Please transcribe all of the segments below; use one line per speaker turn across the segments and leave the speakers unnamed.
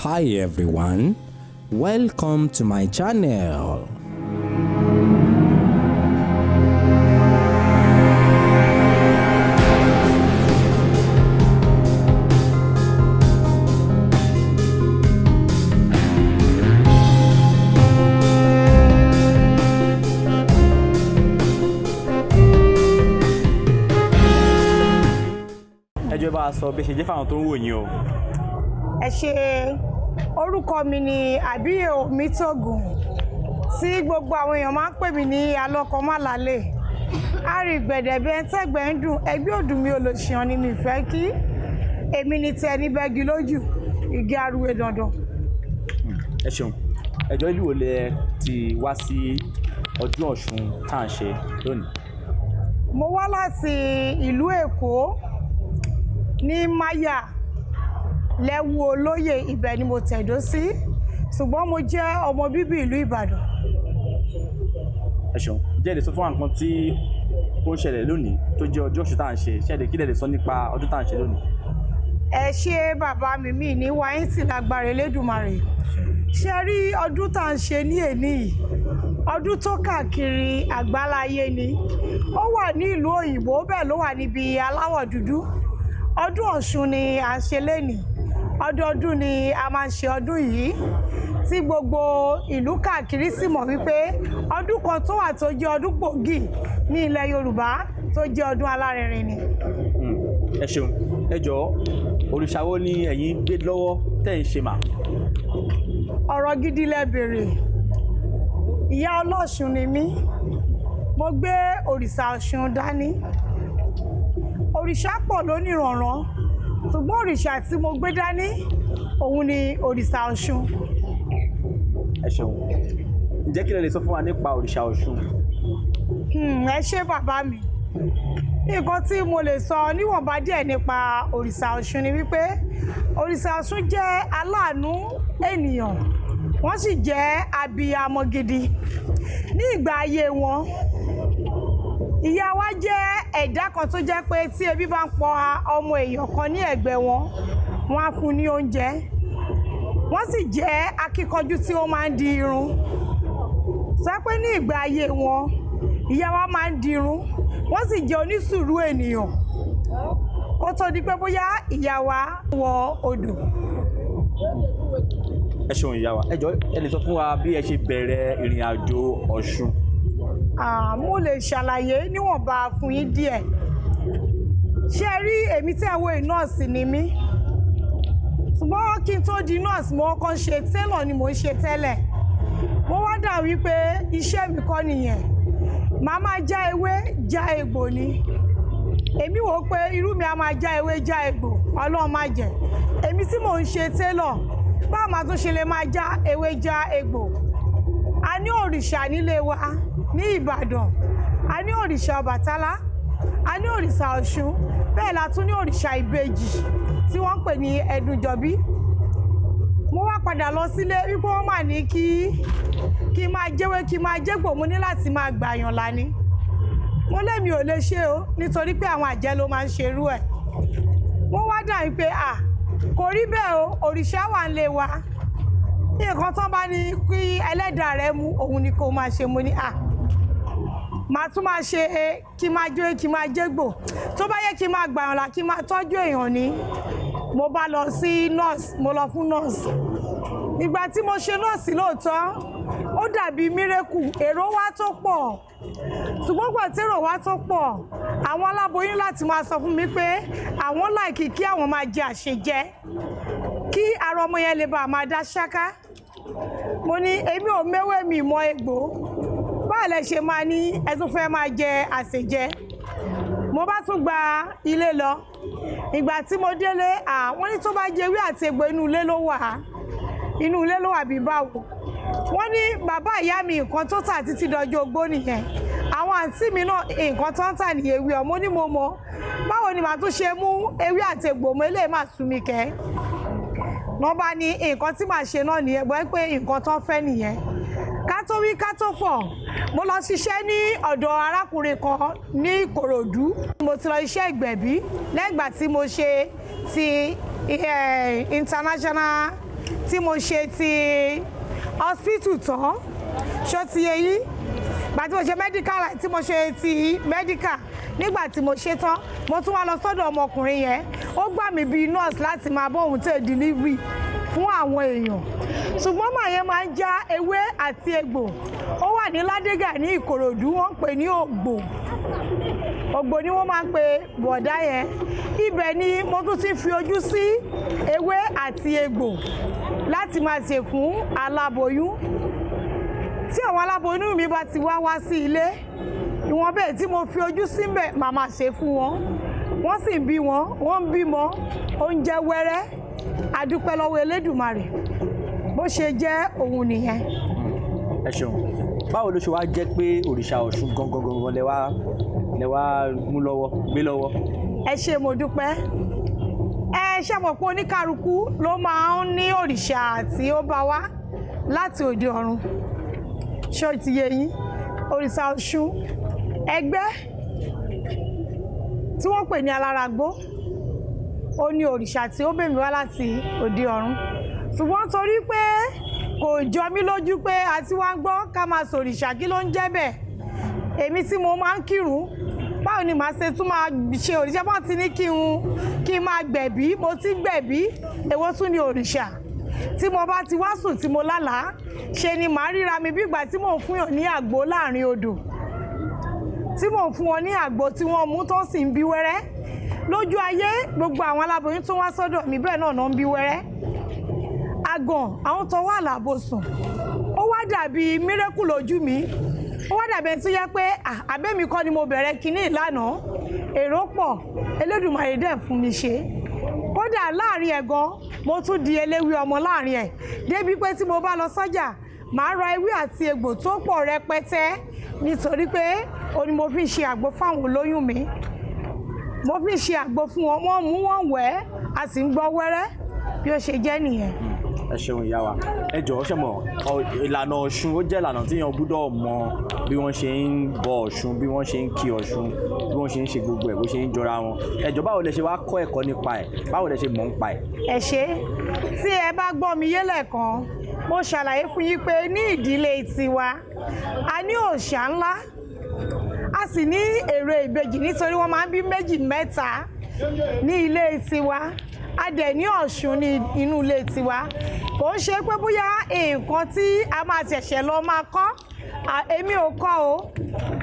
Hi everyone, welcome to my channel.
Ẹ jọ̀ọ́, ẹ bá wa sọ bí ẹ ṣe jẹ́ fáwọn tó ń wò yín o.
Ẹ ṣe. Orúkọ mi ni Àbíyè Omitogun, tí gbogbo àwọn èèyàn máa ń pè mí ní Alọ́kọ̀málálẹ̀ Arìgbẹ̀dẹ̀. Bí ẹni tẹ́gbẹ̀ ń dùn ẹgbẹ́ òdùn mi, olóṣìàn ni mi fẹ́ kí èmi ní tẹ ní bẹ́gi lójú igi arúwé dandan.
Ẹ ṣeun. Ẹ jọ̀ọ́, ìlú wo lẹ ti wá sí ọdún Ọ̀ṣun tá à ń ṣe lónìí?
Mo wá láti ìlú Èkó ní Máyà Lẹ́wù Olóyè, ibẹ̀ ni mo tẹ̀dó sí, ṣùgbọ́n mo jẹ́ ọmọ bíbí ìlú Ìbàdàn.
Ẹ ṣeun. Ǹjẹ́ ẹ lè sọ fún wa nǹkan tí ó ń ṣẹlẹ̀ lónìí tó jẹ́ ọjọ́ Ọ̀ṣun tá à ń ṣe? Ṣé kí lẹ lè sọ nípa ọdún tá à ń ṣe lónìí?
Ẹ ṣe, bàbá mi. Mi ní wáyé tí lágbára Elédùmarè. Ṣe rí ọdún tá à ń ṣe ní èní yìí, ọdún tó káàkiri àgbáláyé ni. Ó wà ní ìlú òyìnbó, bẹ́ẹ̀ ló wà níbi aláwọ̀ dúdú. Ọdún Ọ̀ṣun ni à ń ṣe lénìí. Ọdọọdún ni a máa ń ṣe ọdún yìí, tí gbogbo ìlú káàkiri sì mọ̀ wípé ọdún kan tó wà tó jẹ́ ọdún gbòógì ní ilẹ̀ Yorùbá, tó jẹ́ ọdún alárinrin ni.
Ẹ ṣeun. Ẹ jọ̀ọ́, òrìṣà wo ni ẹ̀yin gbé lọ́wọ́ tẹ́ ń ṣe mà?
Ọ̀rọ̀ gidi lẹ béèrè. Ìyá ọlọ́ṣun ni mí. Mo gbé òrìṣà Ọ̀ṣun dání. Òrìṣà pọ̀ lónìrànràn, ṣùgbọ́n òrìṣà tí mo gbé dání, òun ni òrìṣà Ọ̀ṣun.
Ẹ ṣeun. Ǹjẹ́ kí lẹ lè sọ fún wa nípa òrìṣà Ọ̀ṣun?
Ẹ ṣé, bàbá mi. Nǹkan tí mo lè sọ níwọ̀nba díẹ̀ nípa òrìṣà Ọ̀ṣun ni wípé òrìṣà Ọ̀ṣun jẹ́ aláàánú ènìyàn, wọ́n sì jẹ́ abiyamọ gidi. Ní ìgbà ayé wọn, ìyá wa jẹ́ ẹ̀dá kan tó jẹ́ pé tí ebi bá ń pọ ọmọ èèyàn kan ní ẹ̀gbẹ́ wọn, wọ́n á fún ní oúnjẹ. Wọ́n sì jẹ́ akíkanjú tí ó máa ń di irun. Sọ pé ní ìgbà ayé wọn, ìyá wa máa ń dirun, wọ́n sì jẹ́ onísùúrù ènìyàn kó tó di pé bóyá ìyá wa wọ odò.
Ẹ ṣeun, ìyá wa. Ẹ jọ̀ọ́, ẹ lè sọ fún wa bí ẹ ṣe bẹ̀rẹ̀ ìrìn àjò Ọ̀ṣun?
Ah, mo lè ṣàlàyé níwọ̀nba fún yín díẹ̀. Ṣé ẹ rí èmi tí ẹ wo yìí, nọ́ọ̀sì ni mí, ṣùgbọ́n kí n tó di nọ́ọ̀sì, mo kọ́kọ́ ṣe tailor ni mò ń ṣe tẹ́lẹ̀. Mo wá dà wípé iṣẹ́ mi kọ́ nìyẹn, màá máa já ewé já egbò ni. Èmi wò ó pé irú mi á máa já ewé já egbò, Ọlọ́run má jẹ́. Èmi tí mò ń ṣe tailor, báwo máa tún ṣe lè máa já ewé já egbò? A ní òrìṣà nílé wa ní Ìbàdàn. A ní òrìṣà Ọbàtálá, a ní òrìṣà Ọ̀ṣun, bẹ́ẹ̀ la tún ní òrìṣà ìbejì tí wọ́n ń pè ní Ẹdùnjọbí. Mo wá padà lọ sílé wípé wọ́n mà ní kí n máa jẹ́wé, kí n máa jégbò, mo ní láti máa gbàyàn lání. Mo lémi ò lè ṣe o, nítorí pé àwọn àjẹ́ ló máa ń ṣerú ẹ̀. Wọ́n wá dà wípé à kò rí bẹ́ẹ̀ o, òrìṣà wà ń lé wa, nǹkan tán bá ní kí ẹlẹ́dàá rẹ mú, òun ni kó máa ṣe. Mo ní à màá tún máa ṣe kí n máa jó, kí n máa jégbò, tó bá yẹ kí n máa gbàyàn là, kí n máa tọ́jú èèyàn ní. Mo bá lọ sí nurse, mo lọ fún nurse. Ìgbà tí mo ṣe nọ́ọ̀sì, lóòótọ́ ó dàbí miracle, èrò wá tó pọ̀, ṣùgbọ́n gbà tí èrò wá tó pọ̀, àwọn aláboyún láti máa sọ fún mi pé àwọn like kí àwọn máa jẹ àṣejẹ, kí ara ọmọ yẹn lè bá a máa dá ṣáká. Mo ní èmi ò méwé, mi mọ egbò, báwo lẹ ṣe máa ní ẹ tún fẹ́ máa jẹ àṣejẹ? Mo bá tún gba ilé lọ. Ìgbà tí mo délé, àwọn ní tó bá jẹ ewé àti egbò, inú ilé ló wà, inú ilé ló wà. Bí báwo? Wọ́n ní bàbá ìyá mi, nǹkan tó tà títí dọjọ́ ogbó nìyẹn. Àwọn àǹtí mi náà, nǹkan tó ń tà ní ewé ọmọ ní. Mo mọ̀ báwo ni màá tún ṣe mú ewé àti egbò mọ́ eléyìí, máa sú mi kẹ́. Wọ́n bá ní nǹkan tí màá ṣe náà nìyẹn, gbọ́ pé nǹkan tó ń fẹ́ nìyẹn. Ká tó wí ká tó fọ̀, mo lọ ṣiṣẹ́ ní ọ̀dọ̀ arákùnrin kan ní Ìkòròdú. Mo ti lọ iṣẹ́ ìgbẹ̀bí lẹ́yìn ìgbà tí mo ṣe ti international Tí mo ṣe ti hospital tán, ṣó ti yé yín? Gbà tí mo ṣe medical, tí mo ṣe ti medical, nígbà tí mo ṣe tán, mo tún wá lọ sọ́dọ̀ ọmọkùnrin yẹn. Ó gbà mí bíi nurse láti máa bọ́ òun tẹ̀ delivery fún àwọn èèyàn. Ṣùgbọ́n màá yẹn máa ń já ewé àti egbò. Ó wà ní Ládégà ní Ìkòròdú. Wọ́n ń pè ní Ògbò. Ògbò ni wọ́n máa ń pe bọ̀dá yẹn. Ibẹ̀ ni mo tún ti fi ojú sí ewé àti egbò láti máa ṣe fún aláboyún. Tí àwọn aláboyún mi bá ti wá wá sí ilé, ìwọ̀n bẹ́ẹ̀ tí mo fi ojú sí ń bẹ̀, màá máa ṣe fún wọn. Wọ́n sì ń bí wọn, wọ́n ń bímọ, oúnjẹ wẹ́rẹ́. Adúpẹ́ lọ́wọ́ Elédùmarè. Bó ṣe jẹ́ òun nìyẹn.
Ẹ ṣeun. Báwo ló ṣe wá jẹ́ pé òrìṣà Ọ̀ṣun gangan gangan lẹ wá mú lọ́wọ́, gbé lọ́wọ́?
Ẹ ṣé, mo dúpẹ́. Ẹ ṣe mọ̀ pé oníkálukú ló máa ń ní òrìṣà tí ó bá wá láti òde ọ̀run. Ṣé ó ti yé yín? Òrìṣà Ọ̀ṣun ẹgbẹ́ tí wọ́n pè ní Alárágbó, ó ní òrìṣà tí ó bèmí wá láti òde ọ̀run. Ṣùgbọ́n torí pé kò jọ mí lójú pé a ti wá ń gbọ́ ká máa sòrìṣà, kí ló ń jẹ́ bẹ́ẹ̀? Èmi tí mo máa ń kírun, báwo ni màá ṣe tún máa ṣe òrìṣà? Bọ́n ti ní kí n máa gbẹ̀bí, mo ti gbẹ̀bí, èwo tún ni òrìṣà? Tí mo bá ti wá sùn tí mo lálàá, ṣe ni màá ríra mi bí ìgbà tí mò ń fún yàn ní àgbo láàrin odò, tí mò ń fún wọn ní àgbo tí wọ́n mú tó sì ń bí wẹ́rẹ́ lójú ayé. Gbogbo àwọn aláboyún tó wá sọ́dọ̀ mi bẹ́ẹ̀ náà náà ń bí wẹ́rẹ́. Àgàn àwọn tó wà lábòsùn, ó wá dàbí miracle lójú mi. Ó wá dàbí ẹni tó yẹ pé àbẹ́mi kọ́ ni mo bẹ̀rẹ̀ kínní ìlànà. Èrò pọ̀, Elédùmarè dẹ̀ fún mi ṣe. Kódà láàrin ẹ̀ gan, mo tún di eléwé ọmọ láàrin ẹ̀, débi pé tí mo bá lọ sọ́jà, màá ra ewé àti egbò tó pọ̀ rẹpẹtẹ, nítorí pé ó ní mo fi ń ṣe àgbo fáwọn olóyún mi. Mo fi ń ṣe àgbo fún wọn, wọ́n mú, wọn wẹ̀, a sì ń gbọ́ wẹ́rẹ́. Bí ó ṣe jẹ́ nìyẹn.
Ẹ ṣeun, ìyá wa. Ẹ jọ̀ọ́, ṣe mọ̀ ìlànà Ọ̀ṣun, ó jẹ́ ìlànà tí èèyàn gbọ́dọ̀ mọ bí wọ́n ṣe ń bọ Ọ̀ṣun, bí wọ́n ṣe ń kí Ọ̀ṣun, bí wọ́n ṣe ń ṣe gbogbo ẹ̀, bó ṣe ń jọra wọn. Ẹ jọ̀ọ́, báwo lẹ ṣe wá kọ́ ẹ̀kọ́ nípa ẹ̀? Báwo lẹ ṣe mọ̀ nípa ẹ̀?
Ẹ ṣé. Tí ẹ bá gbọ́ mi yé lẹ́ẹ̀kan, mo ṣàlàyé fún yín pé ní ìdílé tiwa, a ní òòṣà ńlá, a sì ní èrè ìbejì, nítorí wọ́n máa ń bí méjì mẹ́ta ní ilé tiwa. A dẹ̀ ní Ọ̀ṣun ní inú ilé tiwa. Kò ń ṣe pé bóyá nǹkan tí a máa ṣẹ̀ṣẹ̀ lọ máa kọ́. Èmi ò kọ́ o,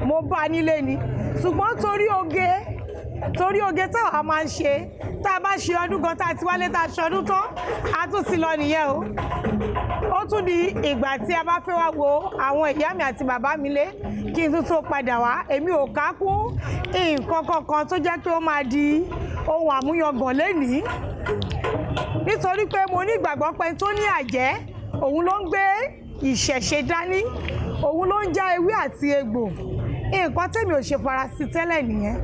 mo bá a nílé ni. Ṣùgbọ́n torí oge táwa máa ń ṣe, tá a bá ṣe ọdún kan, tá a ti wálé, tá a ṣọdún tán, a tún ti lọ nìyẹn o. Ó tún di ìgbà tí a bá fẹ́ wá wo àwọn ìyá mi àti bàbá mi lé kí n tún tó padà wá. Èmi ò ká kún nǹkan kankan tó jẹ́ pé ó máa di ohun àmúyangàn lénìí, nítorí pé mo ní ìgbàgbọ́ pé tó ní àjẹ́, òun ló ń gbé ìṣẹ̀ṣe dání, òun ló ń já ewé àti egbò. Nǹkan tèmi ò ṣe farasí tẹ́lẹ̀ nìyẹn,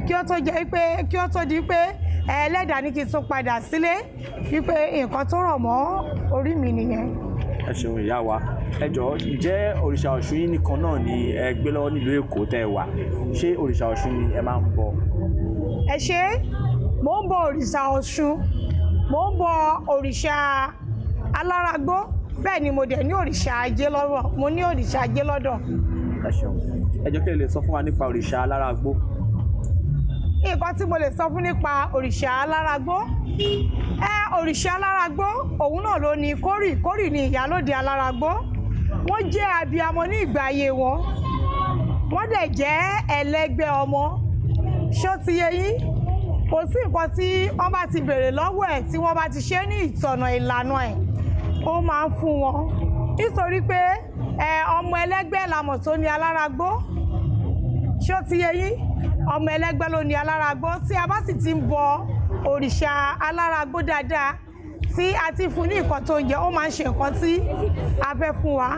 kí ó tó jẹ́ pé kí ó tó di pé ẹlẹ́dàá ní kí n tún padà sílé, wípé nǹkan tó rọ̀ mọ́ orí mi nìyẹn.
Ẹ ṣeun, ìyá wa. Ẹ jọ̀ọ́, ǹjẹ́ òrìṣà Ọ̀ṣun yín nìkan náà ni ẹ gbé lọ́wọ́ nílùú Èkó tẹ́ ẹ wà? Ṣé òrìṣà Ọ̀ṣun ni ẹ máa ń bọ?
Ẹ ṣé. Mò ń bọ òrìṣà Ọ̀ṣun, mò ń bọ òrìṣà Alárágbó, bẹ́ẹ̀ ni mo dẹ̀ ní òrìṣà Ajé lọ́wọ́. Mo ní òrìṣà Ajé lọ́dọ̀.
Ẹ ṣeun. Ẹ jọ̀ọ́, kí ẹ lè sọ fún wa nípa òrìṣà Alárágbó?
Nǹkan tí mo lè sọ fún nípa òrìṣà Alárágbó, ẹ òrìṣà Alárágbó, òun náà ló ní Kórì. Kórì ní ìyálóde Alárágbó. Wọ́n jẹ́ abiyamọ ní ìgbà ayé wọn, wọ́n dẹ̀ jẹ́ ẹlẹ́gbẹ́ ọmọ. Ṣó ti yé yín? Kò sí nǹkan tí wọ́n bá ti béèrè lọ́wọ́ ẹ̀, tí wọ́n bá ti ṣe ní ìtọ̀nà ìlànà ẹ̀, ó máa ń fún wọn, nítorí pé ẹ ọmọ ẹlẹ́gbẹ́ làmọ̀ tó ní Alárágbó. Ṣó ti yé yín? Ọmọ ẹlẹ́gbẹ́ ló ní Alárágbó. Tí a bá sì ti ń bọ òrìṣà Alárágbó dáadáa, tí a ti fún ní nǹkan tó ń jẹ, ó máa ń ṣe nǹkan tí a fẹ́ fún wa.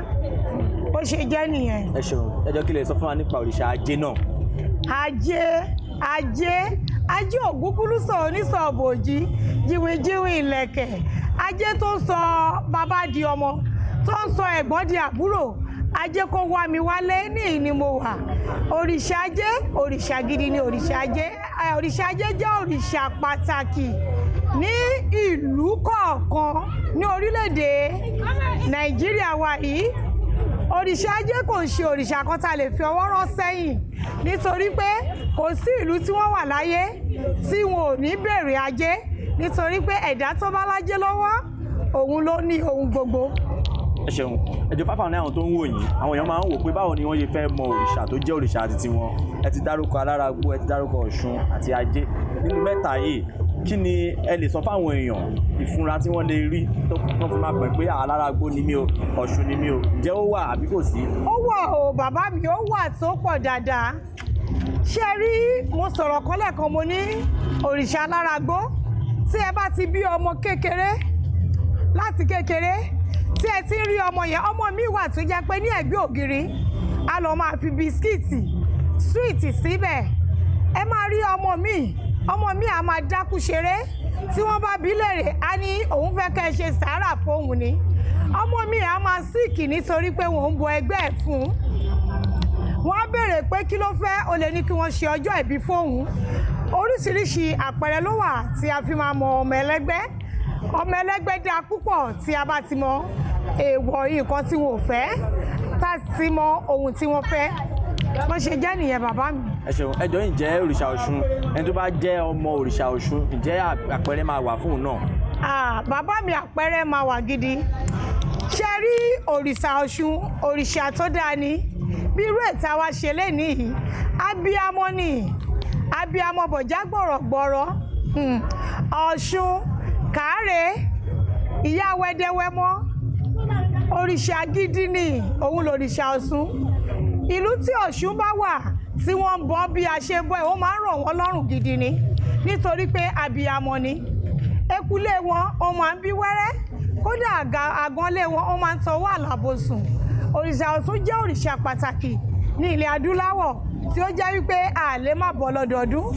Bó ṣe jẹ́ nìyẹn.
Ẹ ṣeun. Ẹ jọ̀ọ́, kí lè sọ fún wa nípa òrìṣà Ajé náà?
Ajé, Ajé, Ajé ògúngúlùsọ onísọ bòjì jíwìnjíwìn ìlẹ̀kẹ̀. Ajé tó ń sọ bàbá di ọmọ, tó ń sọ ẹ̀gbọ́n di àbúrò, Ajé kó wá mi wálé. Ní ìní mo wà. Òrìṣà Ajé, òrìṣà gidi ni òrìṣà Ajé. Òrìṣà Ajé jẹ́ òrìṣà pàtàkì. Ní ìlú kọ̀ọ̀kan ní orílẹ̀-èdè Nàìjíríà wa yìí, òrìṣà ajé kò ń ṣe òrìṣà kan tá a lè fi ọwọ́ rọ́ sẹ́yìn, nítorí pé kò sí ìlú tí wọ́n wà láyé tí wọn ò ní béèrè ajé, nítorí pé ẹ̀dá tó bá lájé lọ́wọ́, òun ló ní ohun gbogbo.
Ẹ ṣeun. Ẹ jọ̀ọ́, fáfáà ní àwọn tó ń wò yín, àwọn èèyàn máa ń wò pé báwo ni wọ́n ṣe fẹ́ mọ òrìṣà tó jẹ́ òrìṣà àti tiwọn. Ẹ ti dárúkọ alárágbó, ẹ ti dárúkọ Ọ̀ṣun àti ajé. Nínú mẹ́ta yìí, kí ni ẹ lè sọ fáwọn èèyàn, ìfúnra tí wọ́n lè rí tó fi máa pẹ̀ pé alárágbó ni mí o, Ọ̀ṣun ni mí o? Ǹjẹ́ ó wà àbí kò sí?
Ó wà o, bàbá mi, ó wà tó pọ̀ dáadáa. Ṣé ẹ rí, mo sọ̀rọ̀ kan lẹ́ẹ̀kan, mo ní òrìṣà alárágbó, tí ẹ bá ti bí ọmọ kékeré, láti kékeré tí ẹ ti ń rí ọmọ yẹn, ọmọ mi wà tó jẹ́ pé ní ẹ̀gbẹ́ ògiri, a lọ máa fi biscuit, sweet síbẹ̀. Ẹ máa rí ọmọ mi, ọmọ mi á máa dákú ṣeré. Tí wọ́n bá bí léèrè, á ní òun fẹ́ kẹ́ ẹ ṣe sàárà fóun ni. Ọmọ mi á máa sick nítorí pé wọ́n ń bọ ẹgbẹ́ ẹ̀ fún un. Wọ́n á béèrè pé kí ló fẹ́, ó lè ní kí wọ́n ṣe ọjọ́ ìbí fóun. Oríṣiríṣi àpẹẹrẹ ló wà tí a fi máa mọ ọmọ ẹlẹ́gbẹ́. Ọmọ ẹlẹ́gbẹ́ dáa púpọ̀ tí a bá ti mọ èèwọ̀ nǹkan tí wọn ò fẹ́, tá a sì mọ ohun tí wọ́n fẹ́. Bó ṣe jẹ́ nìyẹn, bàbá mi.
Ẹ ṣeun. Ẹ jọ̀ọ́, ǹjẹ́ òrìṣà Ọ̀ṣun, ẹni tó bá jẹ́ ọmọ òrìṣà Ọ̀ṣun, ǹjẹ́ àpẹẹrẹ máa wà fún òun náà?
Ah, bàbá mi, àpẹẹrẹ máa wà gidi. Ṣe rí òrìṣà Ọ̀ṣun, òrìṣà tó dáa ni. Bí irú ètò àwa ṣe lénìí yìí, abiyamọ ni, abiyamọ bọ̀já gbọ̀rọ̀gbọ̀rọ̀. Ọ̀ṣun kàárẹ̀, ìyá wẹ́dẹ́wẹ́mọ́, òrìṣà gidi ni òun lòrìṣà Ọ̀ṣun. Ìlú tí Ọ̀ṣun bá wà, tí wọ́n ń bọ bí a ṣe ń bọ ẹ̀, ó máa ń rọ̀ wọ́n lọ́rùn gidi ni, nítorí pé abiyamọ ni. Ekulé wọn, ó máa ń bí wẹ́rẹ́. Kódà àgànlé wọn, ó máa ń tọwọ́ àlàbòsùn. Òrìṣà Ọ̀ṣun jẹ́ òrìṣà pàtàkì ní ilẹ̀ adúláwọ̀ tí ó jẹ́ wípé a lè má bọ̀ lọ́dọọdún.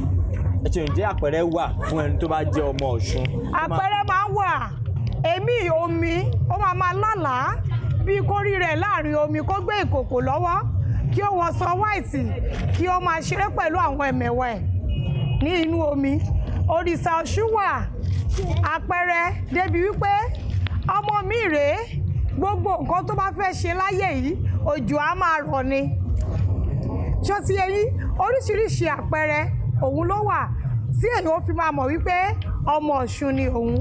Ẹ ṣeun. Ǹjẹ́ àpẹẹrẹ wà fún ẹni tó bá jẹ́ ọmọ Ọ̀ṣun?
Àpẹẹrẹ máa ń wà. Èmi omi, ó máa máa lálàá bí kórí rẹ̀ láàrin omi, kó gbé ìkòkò lọ́wọ́, kí ó wọṣọ white, kí ó máa ṣeré pẹ̀lú àwọn ẹ̀mẹ̀wà ẹ̀ ní inú omi. Òrìṣà Ọ̀ṣun wà àpẹẹrẹ débi wípé ọmọ mi rèé, gbogbo nǹkan tó bá fẹ́ ṣe láyé yìí, òjò á máa rọ̀ ni. Ṣó ti yé yín? Oríṣiríṣi àpẹẹrẹ òun ló wà tí èèyàn ó fi máa mọ̀ wípé ọmọ Ọ̀ṣun ni òun.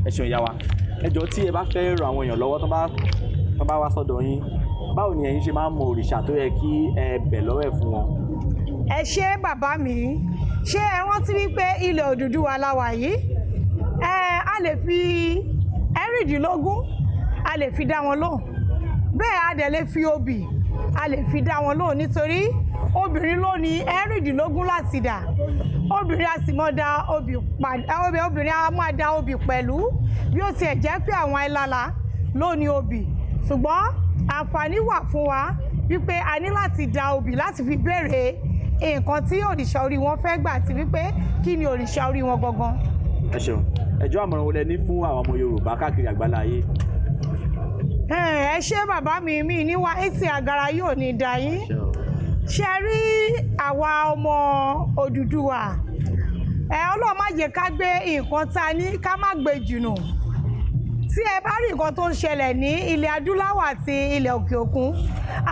Ẹ ṣeun, ìyá wa. Ẹ jọ̀ọ́, tí ẹ bá fẹ́ ràn àwọn èèyàn lọ́wọ́, tó bá wá sọ́dọ̀ yín, báwo ni ẹ̀yin ṣe máa ń mọ òrìṣà tó yẹ kí ẹ bẹ̀ lọ́wọ́ ẹ̀ fún wọn?
Ẹ ṣé, bàbá mi. Ṣé ẹ rántí wípé ilẹ̀ Odùduwà la wà yìí? Ẹ a lè fi 16, a lè fi dá wọn lóhùn. Bẹ́ẹ̀ a dẹ̀ lè fi obì, a lè fi dá wọn lóhùn, nítorí obìnrin ló ní 16 láti dà. Obìnrin a sì mọ́ da obì pa, obìnrin a máa da obì pẹ̀lú, bí ó tiẹ̀ jẹ́ pé àwọn ẹlala ló ní obì, ṣùgbọ́n àǹfààní wà fún wa wípé a ní láti da obì láti fi béèrè nǹkan tí òrìṣà orí wọn fẹ́ gbà, àti wípé kí ni òrìṣà orí wọn gangan.
Ẹ ṣeun. Ẹ jọ̀ọ́, àmọ̀ràn wo lẹ ní fún àwọn ọmọ Yorùbá káàkiri àgbáláyé?
Ẹ ṣé, bàbá mi. Mi ní wa etí àgàrà yóò ní dà yín. Ṣe rí àwa ọmọ Odùduwà ẹ, Ọlọ́run má jẹ́ ká gbé nǹkan tá a ní, ká má gbé jùnù. Tí ẹ bá rí nǹkan tó ń ṣẹlẹ̀ ní ilẹ̀ adúláwọ̀ àti ilẹ̀ òkè òkun,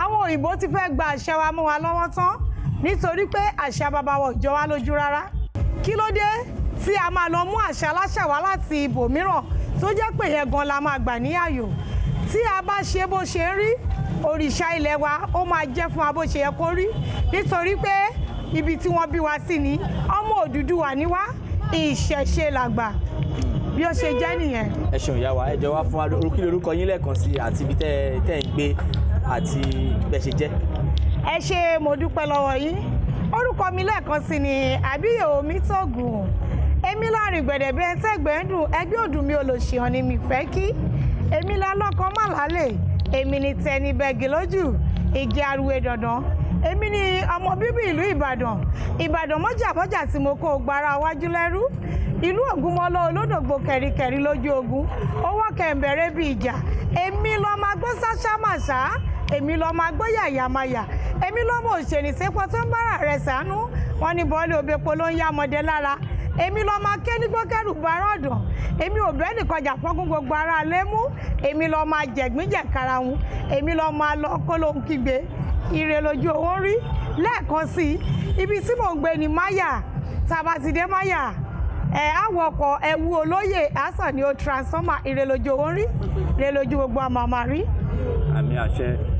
àwọn òyìnbó ti fẹ́ gba àṣà wa mọ́ wa lọ́wọ́ tán, nítorí pé àṣà bàbá wa ò jọ wá lójú rárá. Kí ló dé tí a máa lọ mú àṣà aláṣà wá láti ibòmíràn, tó jẹ́ pé yẹn gan la máa gbà ní àyò? Tí a bá ṣe bó ṣe ń rí, òrìṣà ilẹ̀ wa ó máa jẹ́ fún wa bó ṣe yẹ kó rí, nítorí pé ibi tí wọ́n bí wa sí ni. Ọmọ Odùduwà ni wá, ìṣẹ̀ṣe làgbà. Bí ó ṣe jẹ́ nìyẹn.
Ẹ ṣeun, ìyá wa. Ẹ jọ̀ọ́, wá fún wa, kí lorúkọ yín lẹ́ẹ̀kan sí, àti ibi tẹ́ ń gbé, àti bẹ́ ṣe jẹ́?
Ẹ ṣé, mo dúpẹ́ lọ́wọ́ yín. Orúkọ mi lẹ́ẹ̀kan sí ni Àbíyè Omítògùn. Èmi láàrin gbẹ̀dẹ̀bẹ̀ ẹ̀ńtẹ́gbẹ̀ ń dùn ẹgbẹ́ òdùn mi, olòṣìhàn ni mi fẹ́ kí. Èmi lálọ́kọ má lálẹ́, èmi ni tẹni bẹ́ẹ̀gì lójú igi aruwe dandan. Èmi ni ọmọ bíbí ìlú Ìbàdàn, Ìbàdàn mọ́jàmọ́jà tí mo kó gbára wájú lẹ́rú, ìlú Ògúnmọ́lá olódògbò kẹ̀ríkẹ̀rí lójú ogun, owó kẹ̀ǹbẹ̀rẹ̀ bíi ìjà. Èmi lọ máa gbọ́ sáṣámàṣá, èmi lọ máa gbọ́ yàyàmáyà, èmi lọ́mọ òṣèré sẹ́pọ̀ tó ń bára rẹ̀ sànú wọn ní bọ́ọ̀lù òbẹ̀pọ̀ ló ń yá ọmọdé lára. Èmi lọ máa ké ní gbọ́kẹ́rù bárọ̀dàn. Èmi ò bẹ́ẹ̀ nìkan jà fọ́gún gbogbo ara lé mú. Èmi lọ máa jẹ̀gbín jẹ̀karahun. Èmi lọ máa lọ kó lóhun kígbe. Ire lójú owó ń rí. Lẹ́ẹ̀kan sí i, ibi tí mò ń gbé ni Máyà. Tá a bá ti dé Máyà, ẹ á wọ ọkọ̀ ẹ̀wù olóyè àsàn ni ó transformer. Ire lójú owó ń rí. Ire lójú gbogbo àmàmà rí.
Àmín, àṣẹ.